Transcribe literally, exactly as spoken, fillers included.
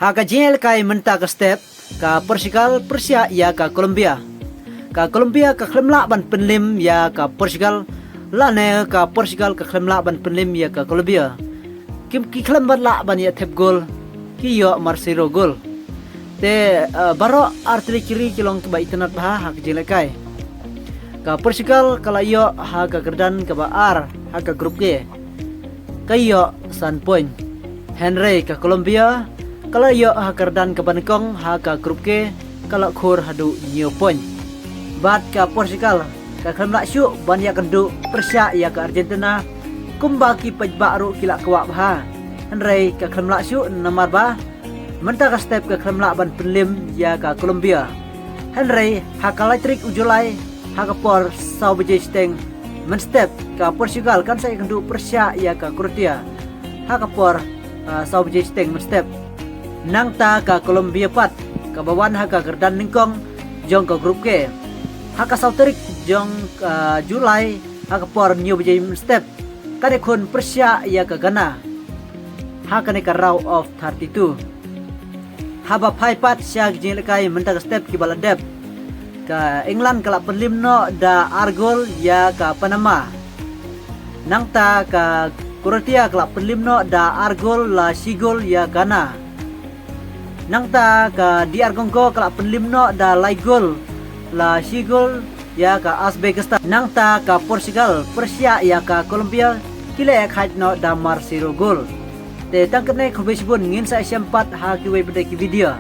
Ha ka jingïalehkai mynta ka step, ka Portugal pyrshah ïa ka Colombia. Ka Colombia ka khlem lah ban pynlim ïa ka Portugal, lane ka Portugal ka khlem lah ban pynlim ïa ka Colombia. Ki, ki khlem ban lah ban ïa thep gol, ki ïoh mar zero gol. Te, eh, baroh artylli ki ri ki long kiba itynnad bha ha ka jingïalehkai. Ka Portugal ka la ïoh ha ka kyrdan kaba ar ha ka group K, ka ïoh san point. Hynrei ka Colombia ka la ïoh ha ka kyrdan kaba nyngkong ha ka group K, ka la khur haduh hynñiew point. Bad ka Portugal ka khlem lah shuh ban ïakynduh pyrshah ïa ka Argentina, kumba ki paidbah ruh ki la kwah bha. Hynrei ka khlem lah shuh namar ba mynta ka step ka khlem lah ban pynlim ïa ka Colombia. Hynrei ha ka lai tarik u July, ha ka por saw baje shiteng mynstep, ka Portugal kan sa ïakynduh pyrshah ïa ka Croatia ha ka por, ah, saw baje shiteng mynstep. Nangta ka Colombia pat, kaba wan ha ka kyrdan nyngkong jong ka group K, ha ka saw tarik jong, ah, July, ha ka por hynñiew baje mynstep, kan ïakhun pyrshah ïa ka Ghana ha kane ka round of thirty-two. Haba phai pat sha ki jingïalehkai mynta ka step kiba la dep, ka England ka la pynlim noh da ar gol ïa ka Panama. Nangta ka Croatia ka la pynlim noh da ar gol la shi gol ïa Ghana. Nangta ka D R Congo ka la pynlim noh da lai gol la shi gol ïa ka Uzbekistan. Nangta ka Portugal pyrshah ïa ka Colombia, ki la ïakhaid noh da mar zero gol. Te tang katne, khublei shibun, ngin sa ïashem pat ha kiwei pat de ki video.